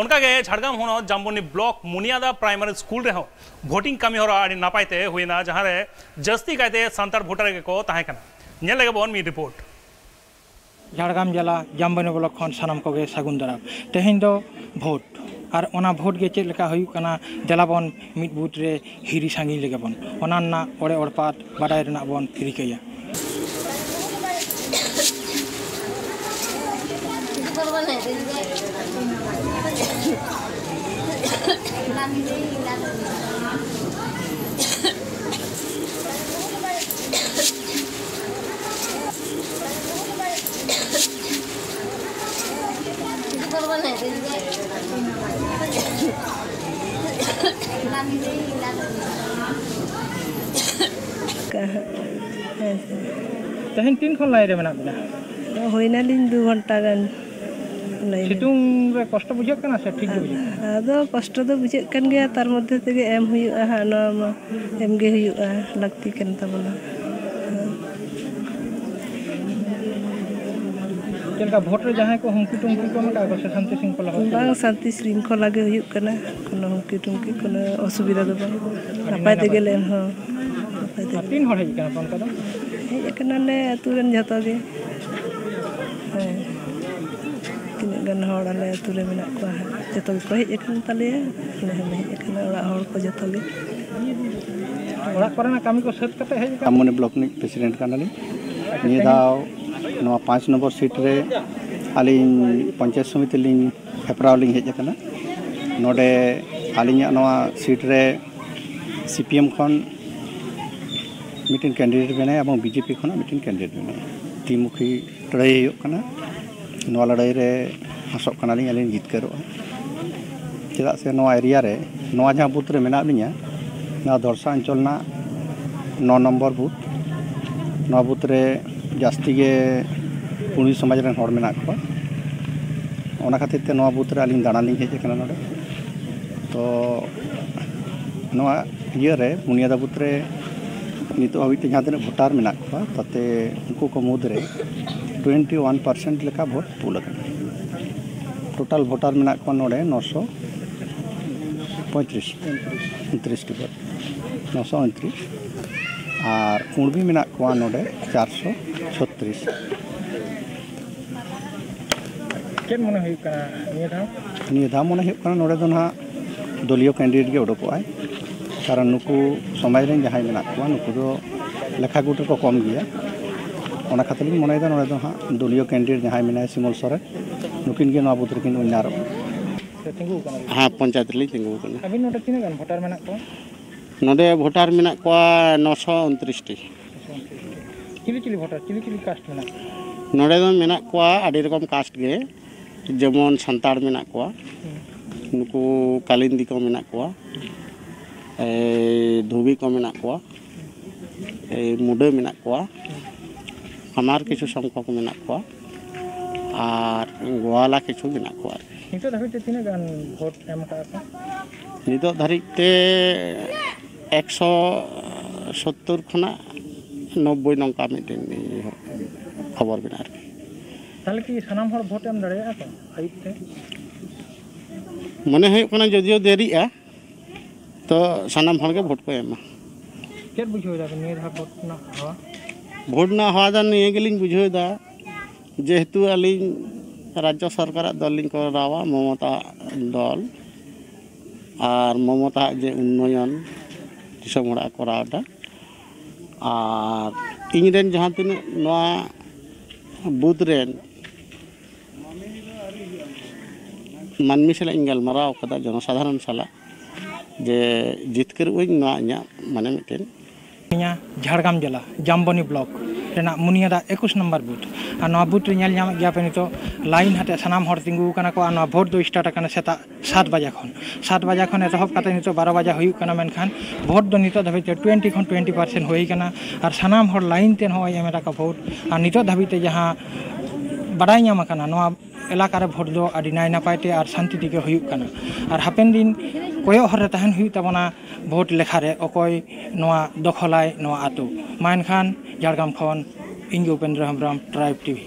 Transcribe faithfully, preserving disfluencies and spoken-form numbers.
ᱚᱱᱠᱟᱜᱮ ᱡᱷᱟᱲᱜᱨᱟᱢ ᱦᱚᱱᱚᱛ Jamboni block ᱢᱩᱱᱤᱭᱟᱫᱟ primary school ᱨᱮᱦᱚᱸ ᱵᱷᱳᱴᱤᱝ ᱠᱟᱹᱢᱤ ᱦᱚᱨᱟ ᱟᱹᱰᱤ ᱱᱟᱯᱟᱭ ᱛᱮ ᱦᱩᱭᱮᱱᱟ, ᱡᱟᱦᱟᱸ ᱨᱮ ᱡᱟᱹᱥᱛᱤ ᱠᱟᱭᱛᱮ ᱥᱟᱱᱛᱟᱲ ᱵᱷᱳᱴᱟᱨ ᱜᱮᱠᱚ ᱛᱟᱦᱮᱸ ᱠᱟᱱᱟ᱾ ᱧᱮᱞ ᱞᱮᱜᱮ ᱵᱚᱱ ᱢᱤᱫ ᱨᱤᱯᱳᱨᱴ᱾ ᱡᱷᱟᱲᱜᱨᱟᱢ ᱡᱮᱞᱟ ᱡᱟᱢᱵᱚᱱᱤ ᱵᱞᱚᱠ ᱠᱷᱚᱱ ᱥᱟᱱᱟᱢ ᱠᱚᱜᱮ ᱥᱟᱹᱜᱩᱱ ᱫᱟᱨᱟᱢ᱾ ᱛᱮᱦᱮᱧ ᱫᱚ ᱵᱷᱳᱴ, ᱟᱨ ᱚᱱᱟ ᱵᱷᱳᱴ ᱜᱮ ᱪᱮᱫ ᱞᱮᱠᱟ ᱦᱩᱭᱩᱜ ᱠᱟᱱᱟ, ᱫᱮᱞᱟ ᱵᱚᱱ ᱢᱤᱫ ᱵᱩᱛᱷ ᱨᱮ ᱦᱤᱨᱤ ᱥᱟᱺᱜᱤᱧ ᱞᱮᱜᱮ ᱵᱚᱱ᱾ ᱚᱱᱟ ᱨᱮᱱᱟᱜ ᱚᱲᱮ ᱚᱲᱯᱟᱛ ᱵᱟᱰᱟᱭ ᱨᱮᱱᱟᱜ ᱵᱚᱱ ᱨᱤᱠᱟᱹᱭᱟ᱾ ᱦᱮᱸ ᱥᱮ᱾ ᱛᱮᱦᱮᱧ ᱛᱤᱱ ᱠᱷᱚᱱ ᱞᱟᱭᱤᱱ ᱨᱮ ᱢᱮᱱᱟᱜ ᱵᱤᱱᱟ? ᱦᱩᱭᱱᱟᱞᱤᱧ ᱫᱩ ᱜᱷᱚᱱᱴᱟ ᱜᱟᱱ ᱞᱟᱭᱤᱱ ᱨᱮ᱾ ᱥᱤᱛᱩᱝ ᱨᱮ ᱠᱚᱥᱴᱚ ᱵᱩᱡᱷᱟᱹᱜ ᱠᱟᱱᱟ ᱥᱮ ᱴᱷᱤᱠ ᱜᱮ ᱵᱩᱡᱷᱟᱹᱜ ᱠᱟᱱᱟ? ᱟᱫᱚ ᱠᱚᱥᱴᱚ ᱫᱚ ᱵᱩᱡᱷᱟᱹᱜ ᱠᱟᱱ ᱜᱮᱭᱟ, ᱛᱟᱨ ᱢᱚᱫᱽᱫᱷᱮ ᱛᱮᱜᱮ ᱮᱢ ᱦᱩᱭᱩᱜᱼᱟ ᱦᱟᱸᱜ, ᱱᱚᱣᱟ ᱢᱟ ᱮᱢ ᱜᱮ ᱦᱩᱭᱩᱜᱼᱟ, ᱞᱟᱹᱠᱛᱤ ᱠᱟᱱ ᱛᱟᱵᱚᱱᱟ᱾ ᱪᱮᱫ ᱞᱮᱠᱟ ᱵᱷᱳᱴ ᱨᱮ ᱡᱟᱦᱟᱸᱭ ᱠᱚ ᱦᱩᱢᱠᱤ ᱴᱩᱢᱠᱤ ᱠᱚ ᱮᱢ ᱟᱠᱟᱫ ᱠᱚ ᱥᱮ ᱥᱟᱱᱛᱤ ᱥᱤᱝᱠᱷᱚᱞᱟ ᱦᱚᱸ? ᱵᱟᱝ, ᱥᱟᱱᱛᱤ ᱥᱤᱝᱠᱷᱚᱞᱟ ᱜᱮ ᱦᱩᱭᱩᱜ ᱠᱟᱱᱟ, ᱠᱳᱱᱳ ᱦᱩᱢᱠᱤ ᱴᱩᱢᱠᱤ ᱠᱳᱱᱳ ᱚᱥᱩᱵᱤᱫᱷᱟ ᱫᱚ ᱵᱟᱝ, ᱟᱹᱰᱤ ᱱᱟᱯᱟᱭ ᱱᱟᱯᱟᱭ᱾ ᱛᱮᱜᱮ ᱞᱮ ᱮᱢ ᱦᱚᱸ ᱱᱟᱯᱟᱭ ᱟᱨ ᱛᱮᱜᱮ᱾ ᱛᱤᱱ ᱦᱚᱲ ᱦᱮᱡ ᱟᱠᱟᱱᱟ ᱠᱚ ᱚᱱᱠᱟ ᱫᱚ? ᱦᱮᱡ ᱟᱠᱟᱱᱟᱞᱮ ᱟᱹᱛᱩ ᱨᱮᱱ ᱡᱷᱚᱛᱚ ᱜᱮ᱾ ᱦᱮᱸ, ᱛᱤᱱᱟᱹᱜ ᱜᱟᱱ ᱦᱚᱲ ᱟᱞᱮ ᱟᱹᱛᱩ ᱨᱮ ᱢᱮᱱᱟᱜ ᱠᱚᱣᱟ ᱦᱟᱸᱜ, ᱡᱷᱚᱛᱚ ᱜᱮᱠᱚ ᱦᱮᱡ ᱟᱠᱟᱱ ᱛᱟᱞᱮᱭᱟ᱾ ᱟᱞᱮ ᱦᱚᱸᱞᱮ ᱦᱮᱡ ᱟᱠᱟᱱᱟ, ᱚᱲᱟᱜ ᱦᱚᱲ ᱠᱚ ᱡᱷᱚᱛᱚ ᱜᱮ᱾ ᱚᱲᱟᱜ ᱠᱚᱨᱮᱱᱟᱜ ᱠᱟᱹᱢᱤ ᱠᱚ ᱥᱟᱹᱛ ᱠᱟᱛᱮ ᱦᱮᱡ ᱟᱠᱟᱱᱟ? ᱟᱢ ᱢᱚᱱᱮ ᱵᱞᱚᱠ ᱨᱤᱱᱤᱡ ᱯᱨᱮᱥᱤᱰᱮᱱᱴ ᱠᱟᱱᱟᱞᱤᱧ᱾ ᱱᱤᱭᱟᱹ ᱫᱷᱟᱣ ᱱᱚᱣᱟ ᱯᱟᱸᱪ ᱱᱚᱢᱵᱚᱨ ᱥᱤᱴ ᱨᱮ ᱟᱹᱞᱤᱧ ᱯᱚᱧᱪᱟᱭᱮᱛ ᱥᱚᱢᱤᱛᱤ ᱞᱤᱧ ᱦᱮᱯᱨᱟᱣ ᱞᱤᱧ ᱦᱮᱡ ᱟᱠᱟᱱᱟ᱾ ᱱᱚᱰᱮ ᱟᱹᱞᱤᱧᱟᱜ ᱱᱚᱣᱟ ᱥᱤᱴ ᱨᱮ ᱥᱤᱯᱤᱮᱢ ᱠᱷᱚᱱ ᱢᱤᱫᱴᱮᱱ ᱠᱮᱱᱰᱤᱰᱮᱴ ᱢᱮᱱᱟᱭᱟ ᱮᱵᱚᱝ ᱵᱤᱡᱮᱯᱤ ᱠᱷᱚᱱᱟᱜ ᱢᱤᱫᱴᱮᱱ ᱠᱮᱱᱰᱤᱰᱮᱴ ᱢᱮᱱᱟᱭᱟ᱾ ᱛᱤᱢᱩᱠᱷᱤ ᱞᱟᱹᱲᱦᱟᱹᱭ ᱦᱩᱭᱩᱜ ᱠᱟᱱᱟ᱾ ᱱᱚᱣᱟ ᱞᱟᱹᱲᱦᱟᱹᱭ ᱨᱮ ᱟᱥᱚᱜ ᱠᱟᱱᱟᱞᱤᱧ ᱟᱹᱞᱤᱧ ᱡᱤᱛᱠᱟᱹᱨᱚᱜᱼᱟ᱾ ᱪᱮᱫᱟᱜ ᱥᱮ ᱱᱚᱣᱟ ᱮᱨᱤᱭᱟ ᱨᱮ, ᱱᱚᱣᱟ ᱡᱟᱦᱟᱸ ᱵᱩᱛᱷ ᱨᱮ ᱢᱮᱱᱟᱜ ᱞᱤᱧᱟ, ᱱᱚᱣᱟ ᱫᱚᱲᱥᱟ ᱚᱧᱪᱚᱞ ᱨᱮᱱᱟᱜ ᱱᱚ ᱱᱚᱢᱵᱚᱨ ᱵᱩᱛᱷ᱾ ᱱᱚᱣᱟ ᱵᱩᱛᱷ ᱨᱮ ᱡᱟᱹᱥᱛᱤ ᱜᱮ ᱠᱩᱲᱢᱤ ᱥᱚᱢᱟᱡᱽ ᱨᱮᱱ ᱦᱚᱲ ᱢᱮᱱᱟᱜ ᱠᱚᱣᱟ᱾ ᱚᱱᱟ ᱠᱷᱟᱹᱛᱤᱨ ᱛᱮ ᱱᱚᱣᱟ ᱵᱩᱛᱷ ᱨᱮ ᱟᱹᱞᱤᱧ ᱫᱟᱬᱟᱱ ᱞᱤᱧ ᱦᱮᱡ ᱟᱠᱟᱱᱟ ᱱᱚᱰᱮ᱾ ᱛᱚ ᱱᱚᱣᱟ ᱤᱭᱟᱹ ᱨᱮ, ᱢᱩᱱᱤᱭᱟᱫᱟ ᱵᱩᱛᱷ ᱨᱮ ᱱᱤᱛᱚᱜ ᱦᱟᱹᱵᱤᱡ ᱛᱮ ᱡᱟᱦᱟᱸ ᱛᱤᱱᱟᱹᱜ ᱵᱷᱳᱴᱟᱨ ᱢᱮᱱᱟᱜ ᱠᱚᱣᱟ, ᱛᱟᱛᱮ ᱩᱱᱠᱩ ᱠᱚ ᱢᱩᱫᱽ ᱨᱮ ᱴᱩᱭᱮᱱᱴᱤ ᱳᱣᱟᱱ ᱯᱟᱨᱥᱮᱱᱴ ᱞᱮᱠᱟ ᱵᱷᱳᱴ ᱯᱳᱞ ᱟᱠᱟᱱᱟ᱾ ᱴᱳᱴᱟᱞ ᱵᱷᱳᱴᱟᱨ ᱢᱮᱱᱟᱜ ᱠᱚᱣᱟ ᱱᱚᱰᱮ ᱱᱚᱥᱚ ᱯᱚᱸᱭᱛᱨᱤᱥ, ᱩᱱᱛᱨᱤᱥ ᱴᱤ ᱵᱷᱳᱴ, ᱱᱚᱥᱚ ᱩᱱᱛᱨᱤᱥ᱾ ᱟᱨ ᱠᱩᱬᱵᱤ ᱢᱮᱱᱟᱜ ᱠᱚᱣᱟ ᱱᱚᱰᱮ ᱪᱟᱨᱥᱚ ᱪᱷᱚᱛᱨᱤᱥ᱾ ᱪᱮᱫ ᱢᱚᱱᱮ ᱦᱩᱭᱩᱜ ᱠᱟᱱᱟ ᱱᱤᱭᱟᱹ ᱫᱷᱟᱣ? ᱱᱤᱭᱟᱹ ᱫᱷᱟᱣ ᱢᱚᱱᱮ ᱦᱩᱭᱩᱜ ᱠᱟᱱᱟ ᱱᱚᱰᱮ ᱫᱚ ᱱᱟᱦᱟᱜ ᱫᱚᱞᱤᱭᱚ ᱠᱮᱱᱰᱤᱰᱮᱴ ᱜᱮ ᱩᱰᱩᱠᱚᱜᱼᱟᱭ᱾ ᱠᱟᱨᱚᱱ ᱱᱩᱠᱩ ᱥᱚᱢᱟᱡᱽ ᱨᱮᱱ ᱡᱟᱦᱟᱸᱭ ᱢᱮᱱᱟᱜ ᱠᱚᱣᱟ, ᱱᱩᱠᱩ ᱫᱚ ᱞᱮᱠᱷᱟ ᱜᱩᱴ ᱨᱮᱠᱚ ᱠᱚᱢ ᱜᱮᱭᱟ᱾ ᱚᱱᱟ ᱠᱷᱟᱹᱛᱤᱨ ᱤᱧ ᱢᱚᱱᱮᱭᱮᱫᱟ ᱱᱚᱰᱮ ᱫᱚ ᱦᱟᱸᱜ ᱫᱚᱞᱤᱭᱚ ᱠᱮᱱᱰᱤᱰᱮᱴ ᱡᱟᱦᱟᱸᱭ ᱢᱮᱱᱟᱭᱟ ᱥᱤᱢᱚᱞ ᱥᱚᱨᱮᱱ, ᱱᱩᱠᱤᱱ ᱜᱮ ᱱᱚᱣᱟ ᱵᱩᱛᱷ ᱨᱮᱠᱤᱱ ᱩᱭᱱᱟᱨᱚᱜᱼᱟ᱾ ᱥᱮ ᱛᱤᱸᱜᱩ ᱠᱟᱱᱟ ᱵᱤᱱ? ᱦᱮᱸ, ᱯᱚᱧᱪᱟᱭᱮᱛ ᱨᱮᱞᱤᱧ ᱛᱤᱸᱜᱩ ᱟᱠᱟᱱᱟ᱾ ᱟᱹᱵᱤᱱ ᱱᱚᱰᱮ ᱛᱤᱱᱟᱹᱜ ᱜᱟᱱ ᱵᱷᱳᱴᱟᱨ ᱢᱮᱱᱟᱜ ᱠᱚᱣᱟ? ᱱᱚᱰᱮ ᱵᱷᱳᱴᱟᱨ ᱢᱮᱱᱟᱜ ᱠᱚᱣᱟ ᱱᱚᱥᱚ ᱩᱱᱛᱨᱤᱥ ᱴᱤ᱾ ᱪᱤᱞᱤ ᱪᱤᱞᱤ ᱵᱷᱳᱴᱟᱨ, ᱪᱤᱞᱤ ᱪᱤᱞᱤ ᱠᱟᱥᱴ ᱢᱮᱱᱟᱜ ᱠᱚᱣᱟ? ᱱᱚᱰᱮ ᱫᱚ ᱢᱮᱱᱟᱜ ᱠᱚᱣᱟ ᱟᱹᱰᱤ ᱨᱚᱠᱚᱢ ᱠᱟᱥᱴ ᱜᱮ, ᱡᱮᱢᱚᱱ ᱥᱟᱱᱛᱟᱲ ᱢᱮᱱᱟᱜ ᱠᱚᱣᱟ, ᱱᱩᱠᱩ ᱠᱟᱞᱤᱱᱫᱤ ᱠᱚ ᱢᱮᱱᱟᱜ ᱠᱚᱣᱟ, ᱮᱭ ᱫᱷᱩᱵᱤ ᱠᱚ ᱢᱮᱱᱟᱜ ᱠᱚᱣᱟ, ᱮᱭ ᱢᱩᱰᱟᱹ ᱢᱮᱱᱟᱜ ᱠᱚᱣᱟ, ᱦᱟᱢᱟᱨ ᱠᱤᱪᱷᱩ ᱥᱚᱝᱠᱷᱚᱠ ᱢᱮᱱᱟᱜ ᱠᱚᱣᱟ, ᱟᱨ ᱜᱳᱣᱟᱞᱟ ᱠᱤᱪᱷᱩ ᱢᱮᱱᱟᱜ ᱠᱚᱣᱟ ᱟᱨᱠᱤ᱾ ᱱᱤᱛᱚᱜ ᱫᱷᱟᱹᱵᱤᱡ ᱛᱮ ᱛᱤᱱᱟᱹᱜ ᱜᱟᱱ ᱵᱷᱳᱴ ᱮᱢ ᱟᱠᱟᱫᱼᱟ ᱠᱚ? ᱱᱤᱛᱚᱜ ᱫᱷᱟᱹᱨᱤᱡ ᱛᱮ ᱮᱠᱥᱚ ᱥᱳᱛᱛᱳᱨ ᱠᱷᱚᱱᱟᱜ ᱱᱚᱵᱵᱳᱭ ᱱᱚᱝᱠᱟ ᱢᱤᱫᱴᱮᱱ ᱤᱭᱟᱹ ᱠᱷᱚᱵᱚᱨ ᱢᱮᱱᱟᱜᱼᱟ ᱟᱨᱠᱤ᱾ ᱛᱟᱦᱚᱞᱮ ᱠᱤ ᱥᱟᱱᱟᱢ ᱦᱚᱲ ᱵᱷᱳᱴ ᱮᱢ ᱫᱟᱲᱮᱭᱟᱜᱼᱟ ᱠᱚ ᱟᱹᱭᱩᱵ ᱛᱮ? ᱢᱚᱱᱮ ᱦᱩᱭᱩᱜ ᱠᱟᱱᱟ ᱡᱚᱫᱤᱭᱳ ᱫᱮᱨᱤᱜᱼᱟ, ᱛᱚ ᱥᱟᱱᱟᱢ ᱦᱚᱲ ᱜᱮ ᱵᱷᱳᱴ ᱠᱚ ᱮᱢᱟ᱾ ᱪᱮᱫ ᱵᱩᱡᱷᱟᱹᱣ ᱮᱫᱟ ᱵᱤᱱ ᱱᱤᱭᱟᱹ ᱫᱷᱟᱣ ᱵᱷᱳᱴ ᱨᱮᱱᱟᱜ ᱦᱟᱣᱟ? ᱵᱷᱳᱴ ᱨᱮᱱᱟᱜ ᱦᱚᱣᱟ ᱫᱚ ᱱᱤᱭᱟᱹ ᱜᱮᱞᱤᱧ ᱵᱩᱡᱷᱟᱹᱣ ᱮᱫᱟ, ᱡᱮᱦᱮᱛᱩ ᱟᱹᱞᱤᱧ ᱨᱟᱡᱽᱡᱚ ᱥᱚᱨᱠᱟᱨᱟᱜ ᱫᱚᱞ ᱞᱤᱧ ᱠᱚᱨᱟᱣᱟ, ᱢᱚᱢᱚᱛᱟ ᱫᱚᱞ, ᱟᱨ ᱢᱚᱢᱚᱛᱟᱣᱟᱜ ᱡᱮ ᱩᱱᱱᱚᱭᱚᱱ ᱫᱤᱥᱚᱢ ᱦᱚᱲᱟᱜ ᱠᱚᱨᱟᱣ ᱮᱫᱟ, ᱟᱨ ᱤᱧᱨᱮᱱ ᱡᱟᱦᱟᱸ ᱛᱤᱱᱟᱹᱜ ᱱᱚᱣᱟ ᱵᱩᱛᱷ ᱨᱮᱱ ᱢᱟᱹᱱᱢᱤ ᱥᱟᱞᱟᱜ ᱤᱧ ᱜᱟᱞᱢᱟᱨᱟᱣ ᱠᱟᱫᱟ, ᱡᱚᱱᱚᱥᱟᱫᱷᱟᱨᱚᱱ ᱥᱟᱞᱟᱜ, ᱡᱮ ᱡᱤᱛᱠᱟᱹᱨᱚᱜ ᱟᱹᱧ, ᱱᱚᱣᱟ ᱤᱧᱟᱹᱜ ᱢᱟᱱᱮ ᱢᱤᱫᱴᱮᱱ᱾ ᱱᱤᱭᱟᱹ ᱡᱷᱟᱲᱜᱨᱟᱢ ᱡᱮᱞᱟ ᱡᱟᱢᱵᱚᱱᱤ ᱵᱞᱚᱠ ᱨᱮᱱᱟᱜ ᱢᱩᱱᱤᱭᱟᱫᱟ ᱮᱠᱩᱥ ᱱᱚᱢᱵᱚᱨ ᱵᱩᱛᱷ᱾ ᱟᱨ ᱱᱚᱣᱟ ᱵᱩᱛᱷ ᱨᱮ ᱧᱮᱞ ᱧᱟᱢᱮᱫ ᱜᱮᱭᱟ ᱯᱮ, ᱱᱤᱛᱚᱜ ᱞᱟᱭᱤᱱ ᱦᱟᱛᱮ ᱥᱟᱱᱟᱢ ᱦᱚᱲ ᱛᱤᱸᱜᱩ ᱟᱠᱟᱱᱟ ᱠᱚ᱾ ᱟᱨ ᱱᱚᱣᱟ ᱵᱷᱳᱴ ᱫᱚ ᱥᱴᱟᱨᱴ ᱟᱠᱟᱱᱟ ᱥᱮᱛᱟᱜ ᱥᱟᱛ ᱵᱟᱡᱟ ᱠᱷᱚᱱ, ᱥᱟᱛ ᱵᱟᱡᱟ ᱠᱷᱚᱱ ᱮᱛᱚᱦᱚᱵ ᱠᱟᱛᱮ ᱱᱤᱛᱚᱜ ᱵᱟᱨᱚ ᱵᱟᱡᱟ ᱦᱩᱭᱩᱜ ᱠᱟᱱᱟ᱾ ᱢᱮᱱᱠᱷᱟᱱ ᱵᱷᱳᱴ ᱫᱚ ᱱᱤᱛᱚᱜ ᱫᱷᱟᱹᱵᱤᱡ ᱛᱮ ᱴᱩᱭᱮᱱᱴᱤ ᱠᱷᱚᱱ ᱴᱩᱭᱮᱱᱴᱤ ᱯᱟᱨᱥᱮᱱᱴ ᱦᱩᱭ ᱟᱠᱟᱱᱟ᱾ ᱟᱨ ᱥᱟᱱᱟᱢ ᱦᱚᱲ ᱞᱟᱭᱤᱱ ᱛᱮ ᱱᱚᱜᱼᱚᱭ ᱮᱢ ᱮᱫᱟ ᱠᱚ ᱵᱷᱳᱴ᱾ ᱟᱨ ᱱᱤᱛᱚᱜ ᱫᱷᱟᱹᱵᱤᱡ ᱛᱮ ᱡᱟᱦᱟᱸ ᱵᱟᱰᱟᱭ ᱧᱟᱢ ᱟᱠᱟᱱᱟ, ᱱᱚᱣᱟ ᱮᱞᱟᱠᱟ ᱨᱮ ᱵᱷᱳᱴ ᱫᱚ ᱟᱹᱰᱤ ᱱᱟᱭ ᱱᱟᱯᱟᱭ ᱛᱮ ᱟᱨ ᱥᱟᱱᱛᱤ ᱛᱮᱜᱮ ᱦᱩᱭᱩᱜ ᱠᱟᱱᱟ᱾ ᱟᱨ ᱦᱟᱯᱮᱱ ᱫᱤᱱ ᱠᱚᱭᱚᱜ ᱦᱚᱨ ᱨᱮ ᱛᱟᱦᱮᱱ ᱦᱩᱭᱩᱜ ᱛᱟᱵᱚᱱᱟ ᱵᱷᱳᱴ ᱞᱮᱠᱷᱟ ᱨᱮ, ᱚᱠᱚᱭ ᱱᱚᱣᱟ ᱫᱚᱠᱷᱚᱞᱟᱭ ᱱᱚᱣᱟ ᱟᱛᱳ᱾ ᱢᱟ ᱮᱱᱠᱷᱟᱱ ᱡᱷᱟᱲᱜᱨᱟᱢ ᱠᱷᱚᱱ ᱤᱧ ᱜᱮ ᱩᱯᱮᱱᱫᱨᱚ ᱦᱮᱢᱵᱨᱚᱢ, ᱴᱨᱟᱭᱤᱵᱽ ᱴᱤᱵᱷᱤ᱾